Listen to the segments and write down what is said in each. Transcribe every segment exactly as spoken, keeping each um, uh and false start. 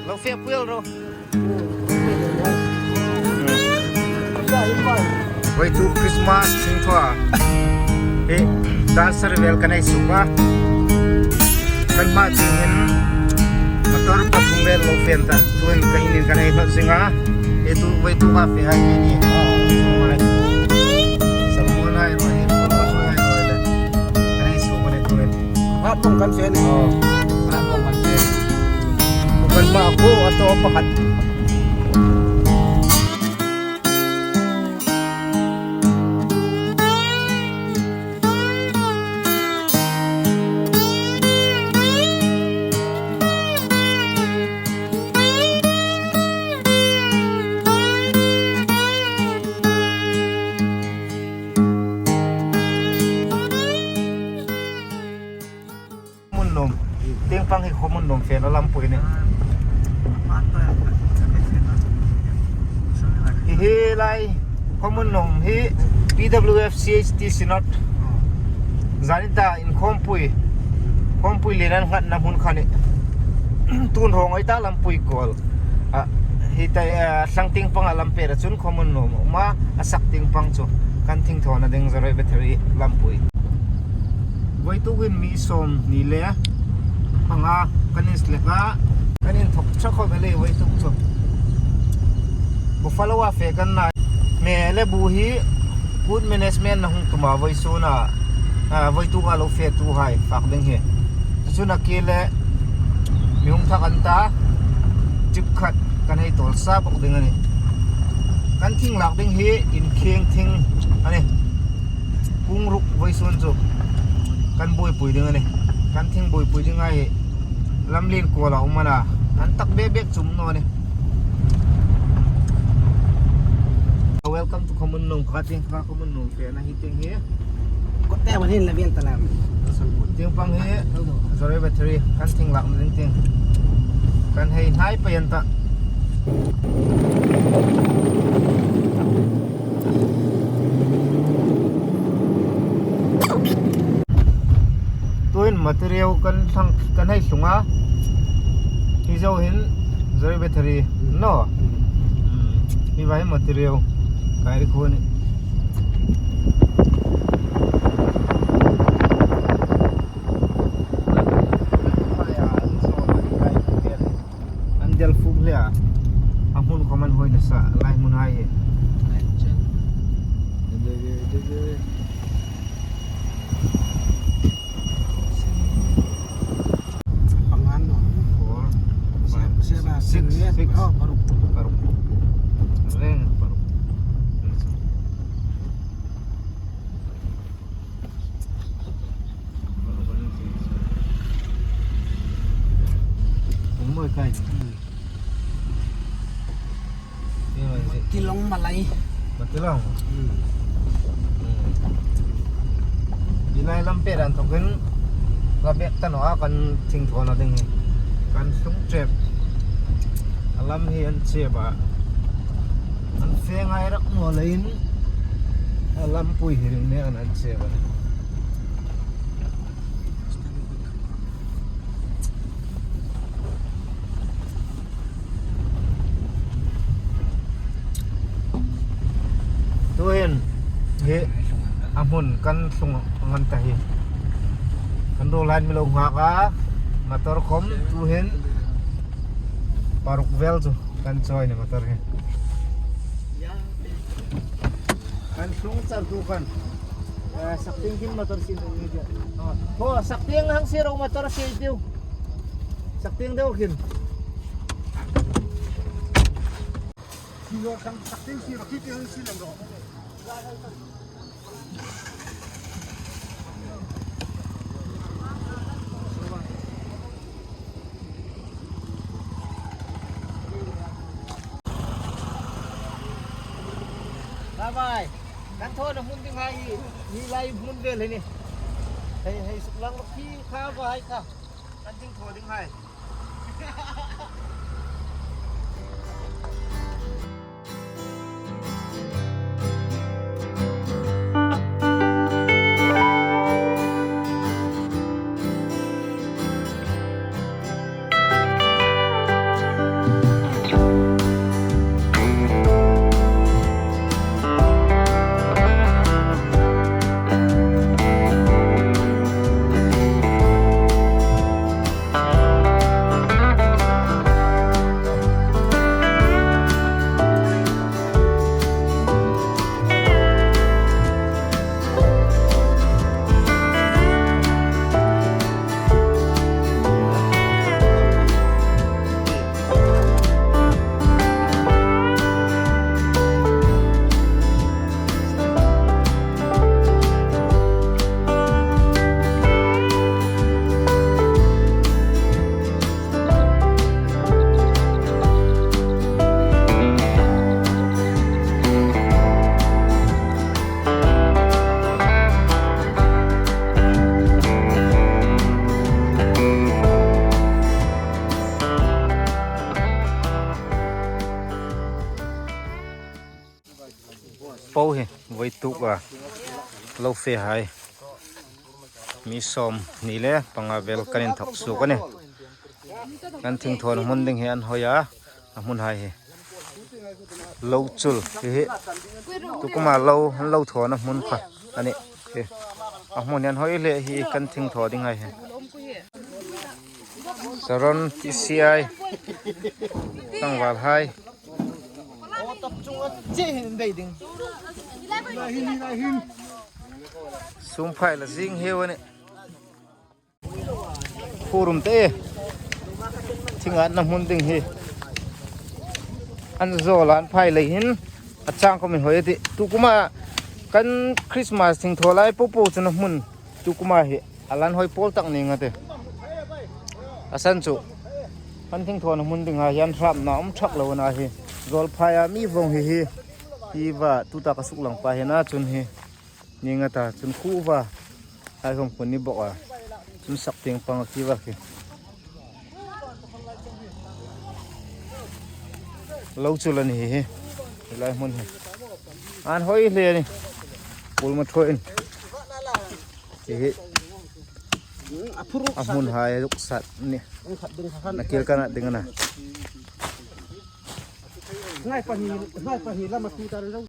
Lo fe pui el ro. Voituk Christmas thing thua. Hi, dancer vel kan ei suk a. Kan hma tieng hin motor pathum vel lo fe ta. Tuhin kan in kan ei hlawt zing a. Hi tu voituk a fe hai ni. Salmon hai ro, hi ro, ro, ro, ro, le. Kan ei suk a ni tuhin. Hrat bawng kan fe ni. Oh, hrat bawng kan fe. Kan hma khu a to pakhat. Khomun Nuom. Tieng pang hi Khomun Nuom fena lampui a nih. Hi hi lai Khomun Nuom hi P W F C H T Synod. Zanin ta inkhawmpui. Khawmpui lien an nghatna hmun kha a nih. Tun rawng ei ta lampui kuol. A, hi ta, a, thlang tieng panga lam pera chun Khomun Nuom a um a, a sak tieng pang chu kan thingthawna ding Zaroi Battery lampui. Voituk hin mi sawmhni le panga kan inslek a, kan inthawk ṭha khawp el ei voituk chu. Buffalo-a fe kan nei. Hme le bu hi good management-na hung tum a vawisuna, a, voituk a lo fetuhai fak ding hi. Chu chu nakie le mi hung thak an ta, trip khat kan hei tawl sa bawk ding a nih. Kan thing lak ding hi inkhieng thing a nih. Kung ruk vawisun chu kan buoipui ding a nih. Kan thing buoipui ding a hi lamlien kuola um a na. An tak bek bek chu um naw a nih. Welcome to Khomun Nuom, ka tieng kha Khomun Nuom fena hi tieng hi. Kotte manin la vel ta lam. Tieng pang hi Zaroi Battery kan thing lakna ding tieng. Kan hei hnai pei an ta. Tuhin material kan thlang, kan hei thlung a. Hi zo hin Zaroi Battery naw. Hmm. Hi vai material kai ri khu a nih. An del fuk le a. A hmun khawm an hoi nasa lai hmun hai hi. Pangan naw. Four, five, six, six. Oh, paruk. Paruk. Reng paruk. Eng maw kai? Tilong malai. Matilong. Hmm. Hmm. Hi lai lam pera inthokin la bek ta naw a kan thingthawna ding hi. Kan thlung chep. A lam hi an chep a. An fe ngai rak naw leiin a lampui hi ring ne an an chep a. Tuhin hi a hmun kan thlung ngan ta hi. Kan ruol hai mi lo nghak a, motor khawm tuhin paruk vel chu kan chawi a nih motor hi. Kan thlung char tu khan. Eh, sak tieng khin motor sin ni dia. Ho, sak tieng hang si ro motor si diu. Sak tieng deu khin. Si ro kan sak tieng si ro ki tieng si lem ro. Bye bye. Kan thawna hmun ding hai hi, hi lai hmun vel hi a nih. Hei, hei suk lang ro khi kha ba hai kha. Kan ding thaw ding hai. Aw hi, voi tuk a lo fe hai. Mi sawmhni le panga vel kan inthawk suok a nih. Kan thingthawna hmun ding hi an hoi a, a hmun hai hi. Lo chul hi hi. Tukuma lo, an lo thawna hmun kha a nih. Hi. A hmun hi an hoi hle hi kan thingthaw ding hai hi. Saron T C I. Tlangval hai. Sum phai la zing heu a nih. Furum te. Thinga na hmun ding hi. An zo lan phai lei hin. A chang ko mi hoi ti. Tukuma kan Christmas thingthaw lai po po chu na hmun. Tukuma hi. A lan hoi pawl tak ning a tih. A san chu. Kan thingthawna hmun ding a hian hrapna um thak lo a na hi. Zawlphai a mi vawng hi hi. Hi va tuta ka suk lang pa hi na chun hi. Ning a ta chun khu va. Hai hawng kun ni bawk a. Chun sak tieng pang a khi va khi. Lo chul a ni hi hi. Hi lai hmun hi. An hoi hle a ni. Pul ma thuain. Hi hi. A hmun hai luksat ni. Na kil kana ding na. Ngai pahni, ngai pahni lama tu ta rau.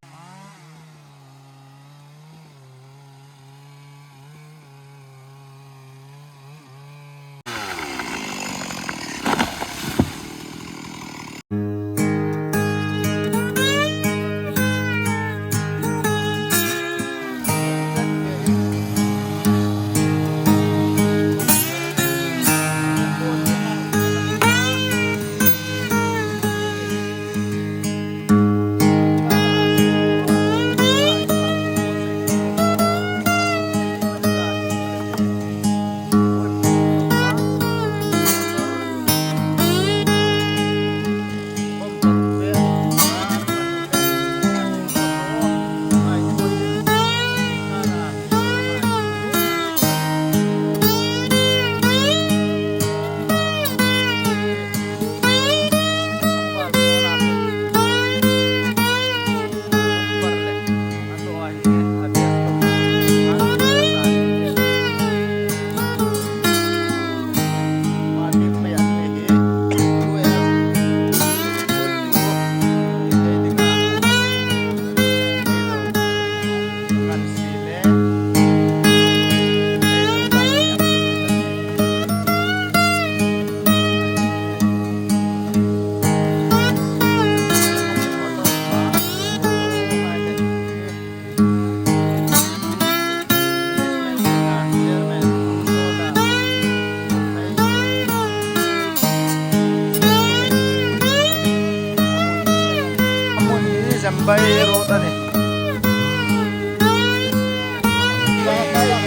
Zambai road a nih.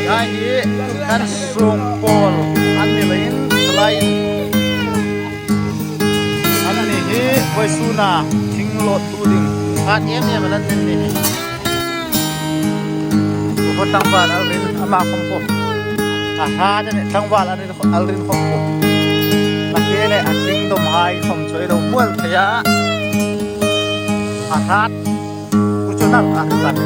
Hi hi kan sung pawl an ni leiin, tlai an ni hi, vawisuna thing lawttu ding khat em em an ni hi. Ko tlangval al rin ama khom ko. A hrat a nih, tlangval al rin, al rin khom ko. La ke le a thing dom hai khom choi lo mual thei a. A hrat. Ku chon al a hrat.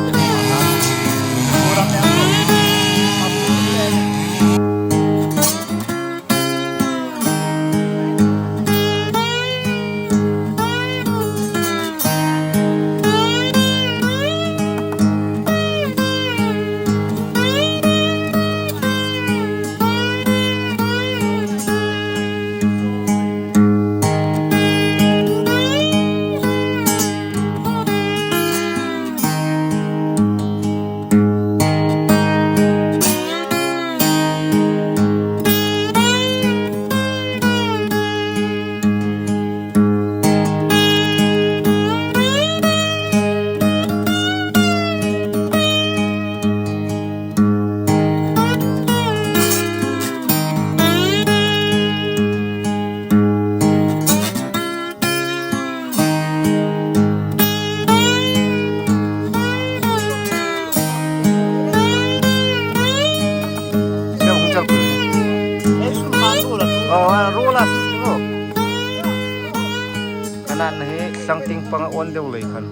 Kanan hi sang ting panga on deu lei khan.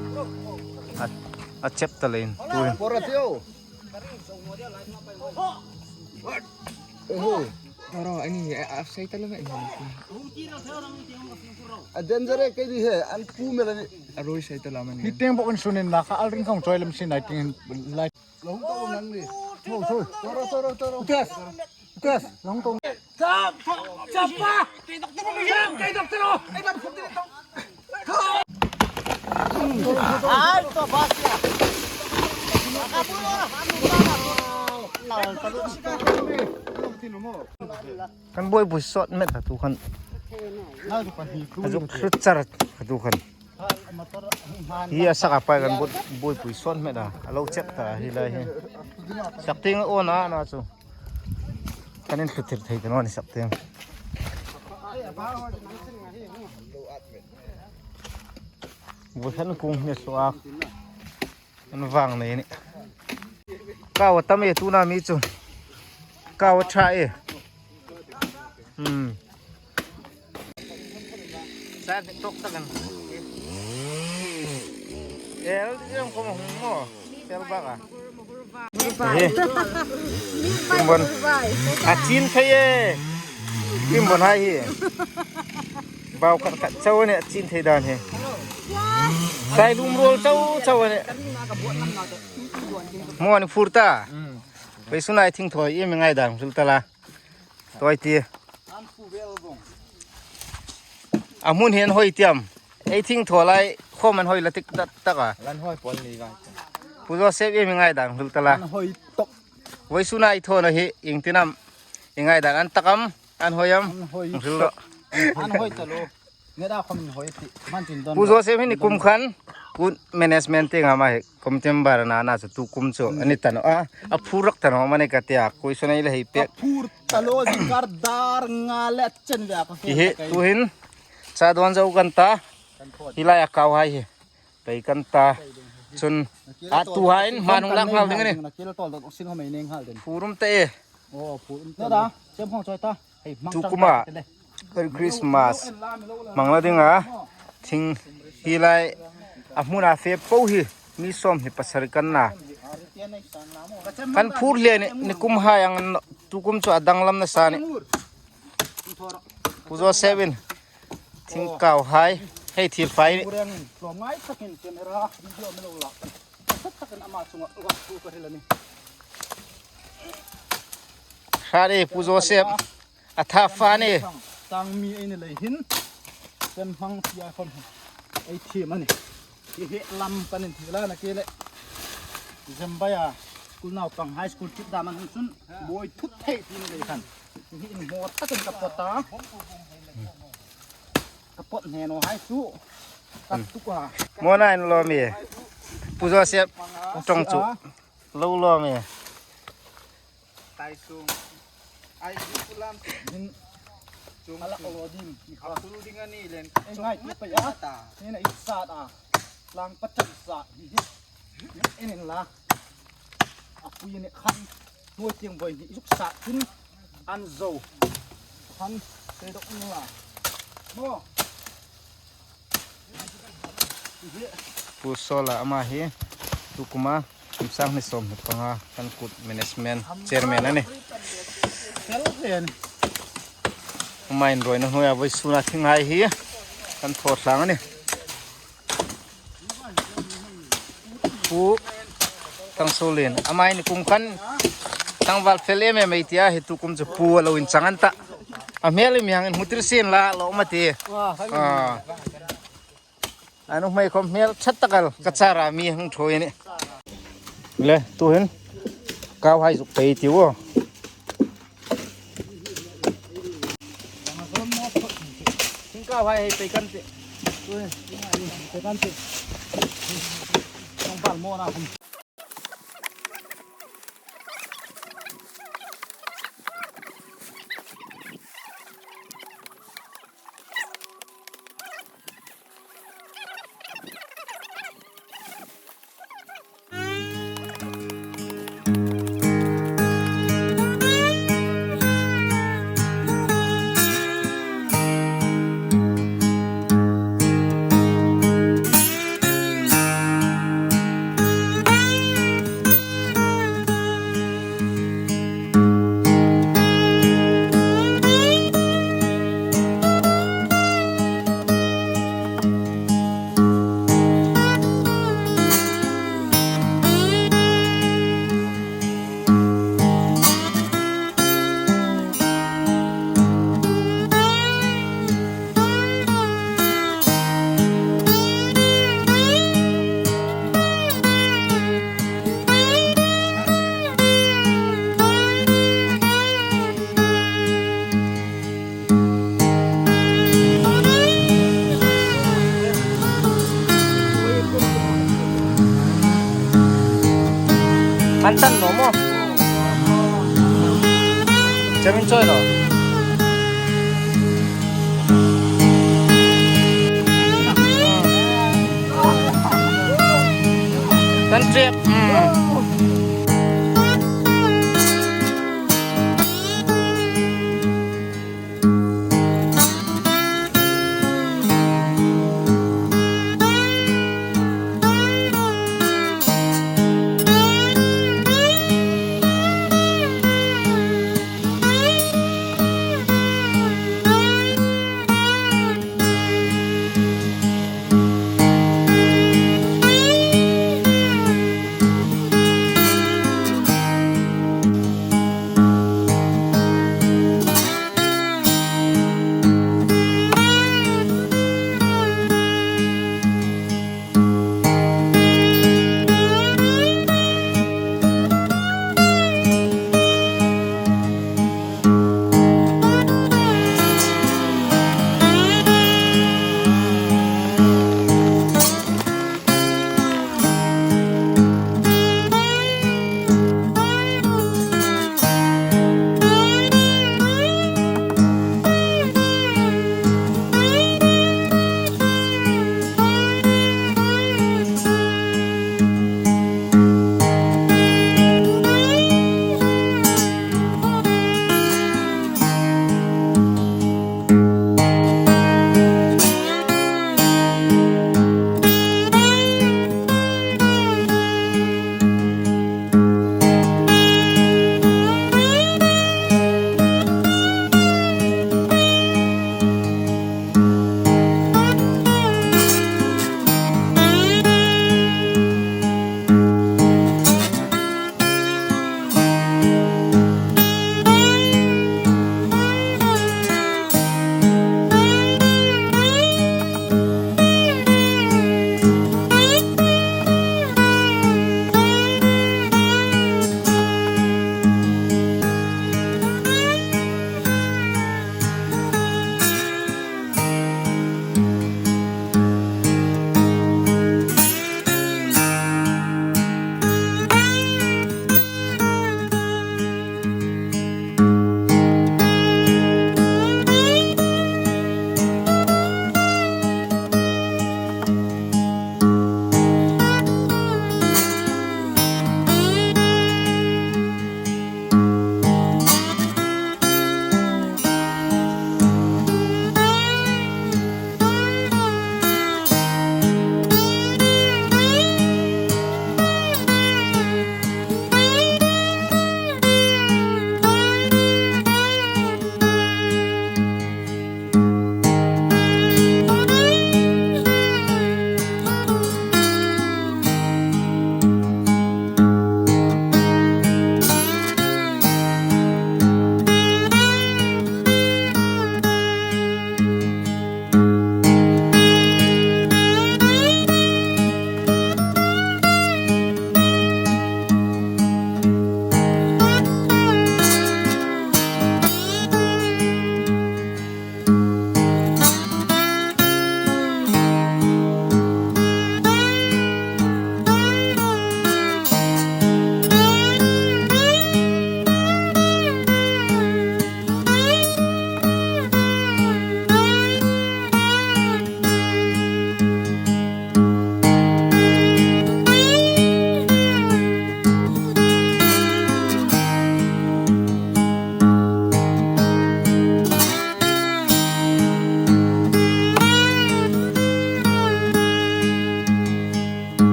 A, A chep ta leiin. Tuhin. Bora tio. Oho. Toro, ani, a, a sei ta lo me. A danger e, kei di he, an pu me la ni. A roi sei ta lo me. Ni teng bok in sunin la, ka al ring kong choi lam sin, I think, like. Lo hung to nang ni. Toro, toro, toro. Ukas. Ukas, lo hung to. Kan buoipui sawt met a tu khan. A zuk hlut char a tu khan. Hi a sak a pai kan buoipui sawt met a. A lo chep ta hi lai hi. Sak ting a awn a na chu. Kan inhlu tir thei ta naw ni sak ting. Buoi khan kung hne suok. An vang nei ni. Kau a tam e tuna mi chu. Kau a ṭha e. Hmm. Sa tok tak an. El, el ko mo mo. Sel bak a. Hi. Kim bon. A chin thei e. Kim bon hai hi. Bau khat khat chau ni a chin thei dan hi. Sai lum rol chau chau ni. Mo ni fur ta. Vawisuna ei thing thaw iem ngai dan hril ta la. Toi ti. A hmun hi an hoi tiam. Ei thing thaw lai khom an hoi la tik tak tak a. Lan hoi pon ni vai. Pu Joseph iem ngai dan hril ta la. Lan hoi tok. Vawisuna ei thaw na hi ieng tin am. Ei ngai dan an tak am, an hoi am. An hoi hril lo. An hoi ta lo. Nge da khom hoi ti. Man tin don. Pu Joseph hi ni kum khan. Kun management te nga ma hi. Kum tem bar na na chu tu kum chu. Ani ta naw a. A phur rak ta naw ma ni ka tia. Koi so nei le hei pek. A phur ta lo zing kar dar nga le chen ve a ka. Hi hi tu hin. Cha don zo kan ta. Hi lai a kau hai hi. Pei kan ta. Chun a tu hain hman hung lak nghal ding a ni. Phur um ta e. Tu kuma. Merry Christmas. Hmang la ding a. Thing hi lai a hmuna fe po hi. Mi sawmhni pasari kan na. Kan phur le ni, ni kum hai ang tu kum chu a danglam nasa ni. Pu Joseph in. Thingkau hai, hei thil fai ni. Tlawm ngai takin camera, video mi lo lak. Takin ama chunga lak tu ka hril a ni. Hra ni Pu Joseph, a tha fa ni. Tang mi ei ni lei hin, sem hmang tia khom hin. Ei thiem a ni. Hi hi lam kan inthil a na ke le. Zembaya, school naupang high school trip dam an chun, buoi thut thei ti ni lei khan. Hi inhmaw takin ka pot a. Ka pot hne naw hai chu. Ka tuk a. Mona in lo mi. Pu Joseph tong chu. Lo lo mi. Tai sung. Ai, hi pulam. Hin. Chung ala chu. Lo dim. A pul ding a ni len. Ei ngai tu pa ya. Ta. Ni na i sat a. Lang pa chan sat. Hi hi. En en la. A pui ni khan. Nuoi tieng voi ni zuk sat chin. An zo. Khan. Te dok ni la. Mo. Pu Sola ama hi tu kuma kum sang ni sawmhni panga kan kut management chairman a ni. Fel zen. Ama inruoina hnuoia vawisuna thing hai hi kan thaw tlang a ni. Pu Thangsolien, ama hi ni kum khan tlangval fel em em ei tia hi tu kum chu pu a lo inchang an ta. A hmel mi hang inhmu tir sien la lo ma ti. Ah. A nuhmei khom hmel that tak el ka chara mi hang thaw a ni. Le, tu hin kau hai zuk pei ti u. Thingkau hai hei pei kan tih. Pei kan tih. Tlangval mawna khom. An tan naw maw? Chairman chawi naw. Kan trip. Hmm.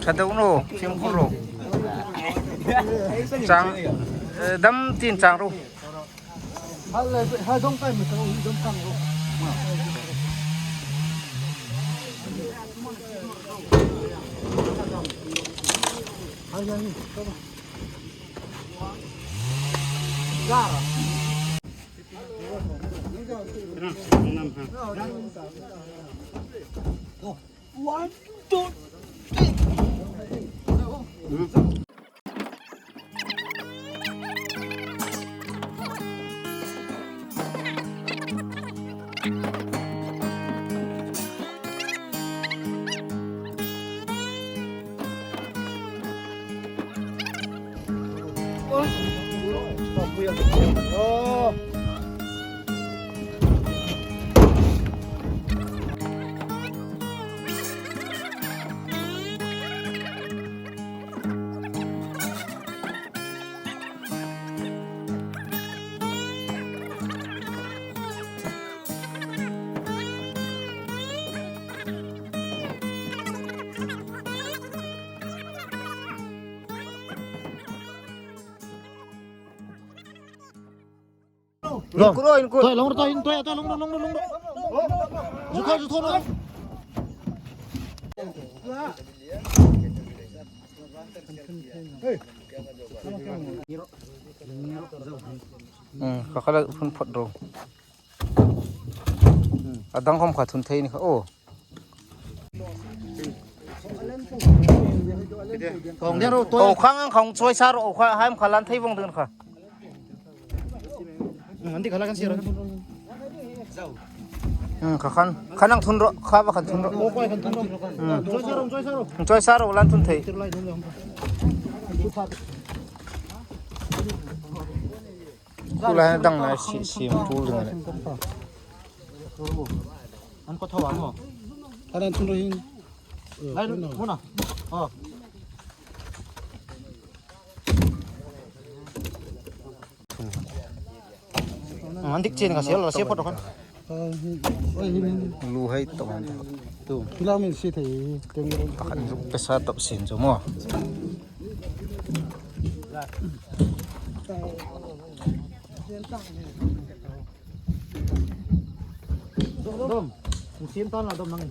Ṭha deu naw, fimkhur ro. Chang, eh, dam tin chang ro. Hal, hal dong kai mi tang, dong tang ro. One, two, three. Long. Inkur, inkur. Tuoi, long, tuoi, tuoi, tuoi, long, long, long, long. Zu thaw, zu thaw, long. Hmm, ka khala phun phot ro. A dang khom kha thun thei ni kha. Oh. Kong der ro, to. Oh, khang ang khang choi sa ro, oh, kha, haim kha lan thei vong dun kha. Hmm, an dik kha la kan sir. Hmm, kha khan, khan ang thun ro, kha ba khan thun ro. Oh, kha khan thun ro. Hmm. Choi sa ro, choi sa ro. Choi sa ro, lan thun thei. Tir lai thun ro. Ku la dang na si, si, tu le. An ko thaw ang ho. Ka dan thun ro hin. Lai ro, mo na. Oh. An dik chen ka sel, la se phot kan. Lu hai to man. Tu. Kila min si thei, teng ro. Pakhat zuk pesa top sin zo mo. Dom, dom. Sin tan la dom nang.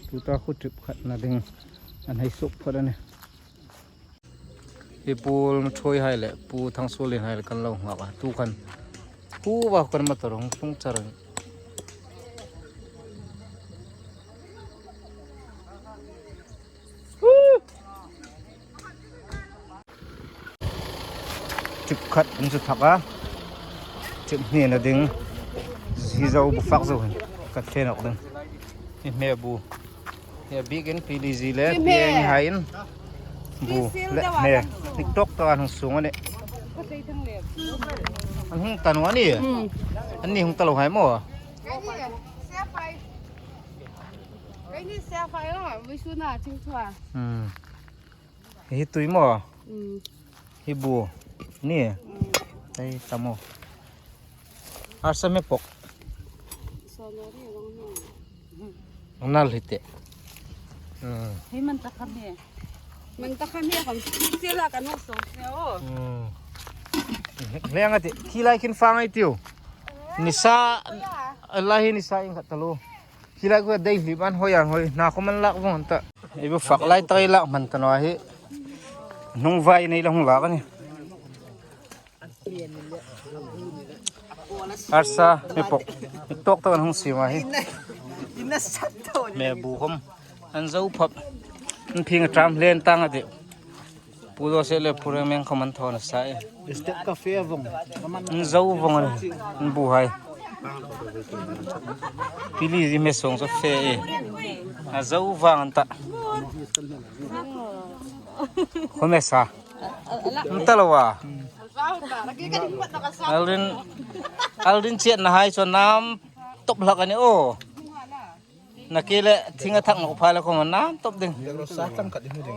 Tuta khu trip khatna ding an hei suk phot a nih. Hi Pu Lalmuthoi hai le Pu Thangsuolien hai le kan lo nghak a. Tu khan hu va kan motor hung tlung char a nih. Trip khat an zu thak a. Trip hnina ding. Hi zo bu fak zo hin. Ka thlen ok ding. Hi hme bu. Hi a bikin Pi Lizi le Pi Pi Eng hai in. Bu le hme. Nik tok ta an hung sung a nih. An hung ta naw a nih. Hmm. An ni hung ta lo hai maw. Keini se fai lo, mi su na ching thua. Hmm. Hi tui maw? Hmm. Hi bu. Ni. Hmm. Ei, ta maw. Arsa me pok. Sonari rong ni. Nal hi te. Hmm. Hi man ta kha mi. Man ta kha mi khom sila kan hung song se o. Hmm. Leng a ti. Khi lai khin fang ai tiu. Nisa. Lai hi nisa in khat ta lo. Khi lai khu dei hlim an hoi an hoi. Na khom an lak vong ta. Ei bu fak lai ta lak man ta naw hi. Hnung vai nei la hung lak a nih. Arsa, mi pok. Mi tok tok an hung siem a hi. Me bu khom. An zo phap. An phing a tram hlen tang a ti. Pu Jose le Pu Rengmeng khom an thaw nasa e. Step cafe a vong. An zo vong a nih. An bu hai. Pi Lizi me song zo fe e. A zo vang an ta. Khom e sa. An ta lo a. Aldrin, Aldrin chiatna hai chu nam top hlak a nih o. Na ki le thing a thak nawk pha le khom nam top ding.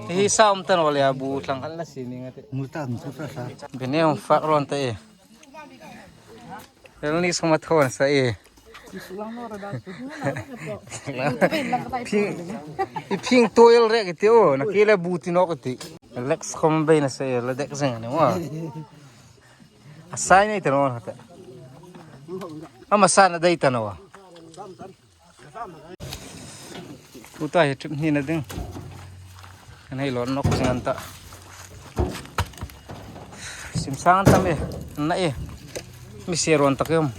Hi sa um ta naw le a bu tlang khat la si ning a ti. Mu ta, mu ta sa. Bene hung fak ron ta e. Tel ni suma thon sa e. Phing, i phing toil rek ti o, na kile buti nok ti. Lex khom bei na sa e, la dek zeng ni wa. A sai nei ta no ta. Ama sa na dei ta no. Tuta hi trip hnina ding. An hei lawr nawk zing an ta. Sim sang an tam e, an na e. Mi se ruon tak em.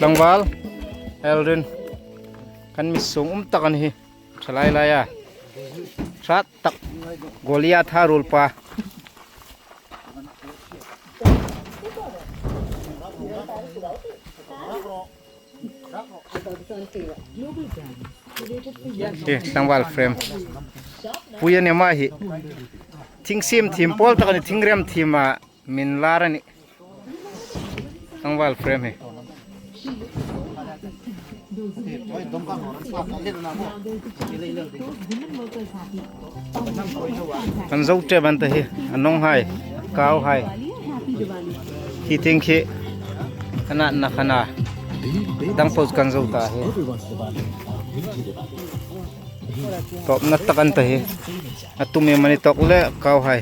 Tlangval Eldrin, kan mi sung um tak a ni hi, ṭha lai lai a, ṭha tak, Goliath a ruolpa. Hi, tlangval Frem. Pui a ni ma hi. Thing siem thiem pawl tak a ni, thing rem thiem a. Min lar a nih. Tlangval Frem hi. Kan zo ṭep an ta hi, a nawng hai, kau hai. Khi tieng khi, kan natna khan a, dang po kan zo ta hi. Tawpna tak an ta hi. A tum em a ni tawk le, kau hai.